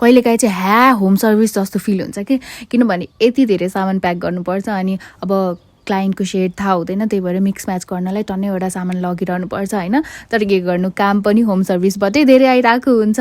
कहिलेकाहीँ चाहिँ home service जस्तो फिल हुन्छ कि, किनभने यति धेरै सामान प्याक गर्नुपर्छ अनि अब क्लाइन्टको सेड थाहा हुँदैन, त्यही भएर मिक्स म्याच गर्नलाई टन्नैवटा सामान लगिरहनुपर्छ होइन। तर के गर्नु, काम पनि होम सर्भिसबाटै धेरै आइरहेको हुन्छ।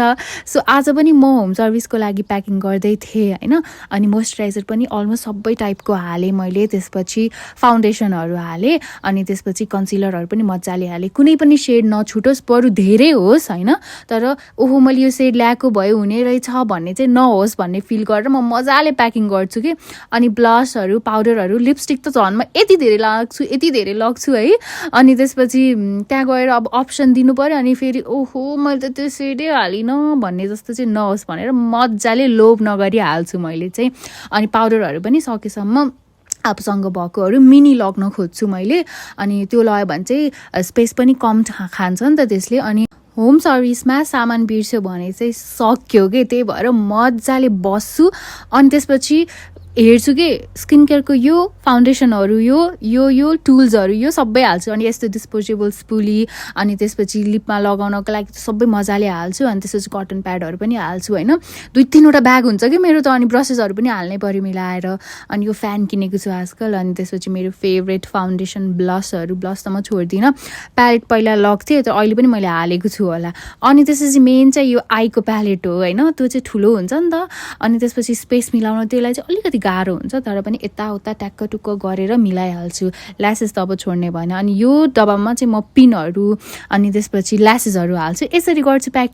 सो आज पनि म होम सर्भिसको लागि प्याकिङ गर्दै थिएँ होइन। अनि मोइस्चराइजर पनि अलमोस्ट सबै टाइपको हालेँ मैले, त्यसपछि फाउन्डेसनहरू हालेँ, अनि त्यसपछि कन्सिलरहरू पनि मजाले हालेँ। कुनै पनि सेड नछुटोस्, बरु धेरै होस् होइन। तर ओहो मैले यो सेड ल्याएको भए हुने रहेछ भन्ने चाहिँ नहोस् भन्ने फिल गरेर म मजाले प्याकिङ गर्छु कि। अनि ब्लसहरू, पाउडरहरू, लिपस्टिक त झन् म यति धेरै लग्छु है। अनि त्यसपछि त्यहाँ गएर अब अप्सन दिनु पऱ्यो, अनि फेरि ओहो मैले त त्यो सेडै हालिनँ भन्ने जस्तो चाहिँ नहोस् भनेर मजाले लोभ नगरी हाल्छु मैले चाहिँ। अनि पाउडरहरू पनि सकेसम्म आफूसँग भएकोहरू मिनी लग्न खोज्छु मैले। अनि त्यो लगायो भने चाहिँ स्पेस पनि कम खान्छ नि त त्यसले। अनि होम सर्भिसमा सामान बिर्स्यो भने चाहिँ सक्यो कि, त्यही भएर मजाले बस्छु। अनि त्यसपछि हेर्छु कि स्किन केयरको यो फाउन्डेसनहरू, यो टुल्सहरू यो सबै हाल्छु। अनि यस्तो डिस्पोजेबल स्पुली, अनि त्यसपछि लिपमा लगाउनको लागि सबै मजाले हाल्छु। अनि त्यसपछि कटन प्याडहरू पनि हाल्छु होइन। 2-3वटा ब्याग हुन्छ कि मेरो त। अनि ब्रसेसहरू पनि हाल्नै पऱ्यो मिलाएर। अनि यो फ्यान किनेको छु आजकल। अनि त्यसपछि मेरो फेभरेट फाउन्डेसन, ब्लस त म छोड्दिनँ। प्यालेट पहिला लग्थेँ, तर अहिले पनि मैले हालेको छु होला। अनि त्यसपछि मेन चाहिँ यो आईको प्यालेट हो होइन। त्यो चाहिँ ठुलो हुन्छ नि त। अनि त्यसपछि स्पेस मिलाउन त्यसलाई चाहिँ अलिकति गाह्रो हुन्छ, तर पनि यताउता ट्याक्क टुक्क गरेर मिलाइहाल्छु। ल्यासेस त अब छोड्ने भएन। अनि यो डब्बामा चाहिँ म पिनहरू अनि त्यसपछि ल्यासेसहरू हाल्छु। यसरी गर्छु प्याकिङ।